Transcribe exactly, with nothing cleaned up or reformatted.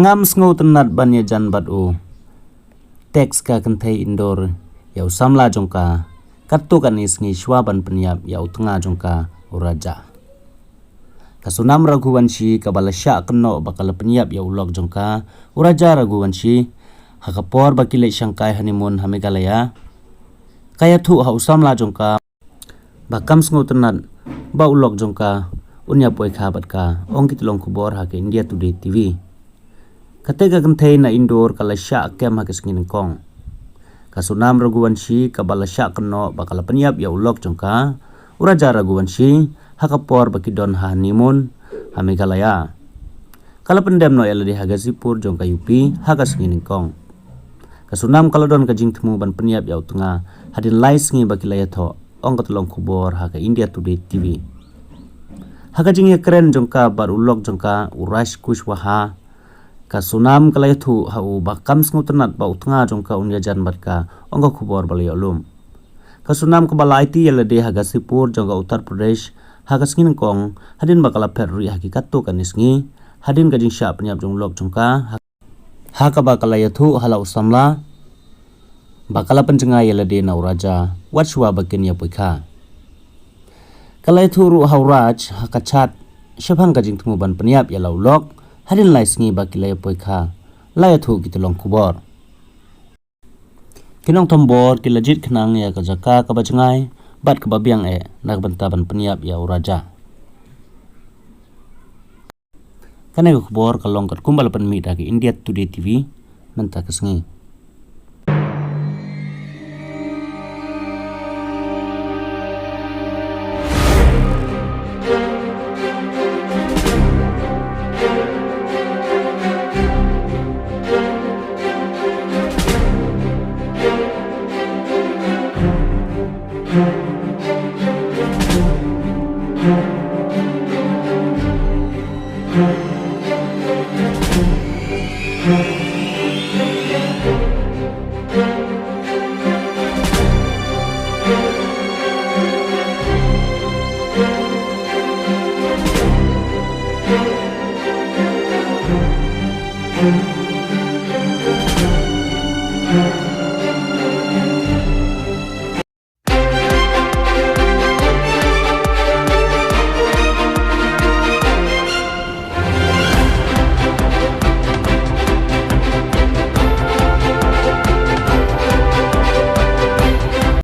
Ngam sngewtynnat ban ïajan bad u, text ka kynthei Indore ïa u samla jong ka katto katne sngi shuwa ban pynïap ïa u tnga jong ka u Raja. Ka Sonam Raghuvanshi kaba la shah kynnoh ba ka la pynïap ïa u lok jong ka u Raja Raghuvanshi ha ka por ba ki leit shangkai honeymoon ha Meghalaya, ka ïathuh ha u samla jong ka ba kam sngewtynnat ba u lok jong ka un ïa poi kha bad ka, ong ki tyllong khubor ha ka India Today T V. Kata ka kynthei na Indore ka la shah kem ha ka sngi nyngkong. Ka Sonam Raghuvanshi kaba la shah kynnoh ba ka la pynïap ïa u lok jong ka u Raja Raghuvanshi ha ka por ba ki don ha honeymoon ha Meghalaya, ka la pyndem noh ïa lade ha Ghazipur jong ka U P ha ka sngi nyngkong. Ka Sonam ka la don ka jingthmu ban pynïap ïa u tnga hadien lai sngi ba ki la ïathoh, ong ka tyllong khubor ha ka India Today T V. Ha ka jingïakren jong ka bad u lok jong ka u Raj Kushwaha, ka Sonam ka la ïathuh ha u ba kam sngewtynnat ba u tnga jong ka un ïajan bad ka, ong ka khubor ba la ïoh lum. Ka Sonam kaba la aiti ïa lade ha Ghazipur jong ka Uttar Pradesh ha ka sngi nyngkong hadien ba ka la phet rieh ha ki katto katne sngi hadien ka jingshah pynïap jong u lok jong ka, ha kaba ka la ïathuh ha la u samla ba ka la pynjngai ïa lade na u Raja wat shuwa ba kin ïa poi kha. Ka la ïathuh ruh ha u Raj ha ka chat shaphang ka jingthmu ban pynïap ïa la u lok hadien lai sngi ba ki la ïa poi kha, la ïathuh ki tyllong khubor. Ki nongthombor ki la jied khnang ïa ka jaka kaba jngai bad kaba biang eh na ka bynta ban pynïap ïa u Raja. Kane ka khubor ka long katkum ba la pynmih da ka India Today T V mynta ka sngi.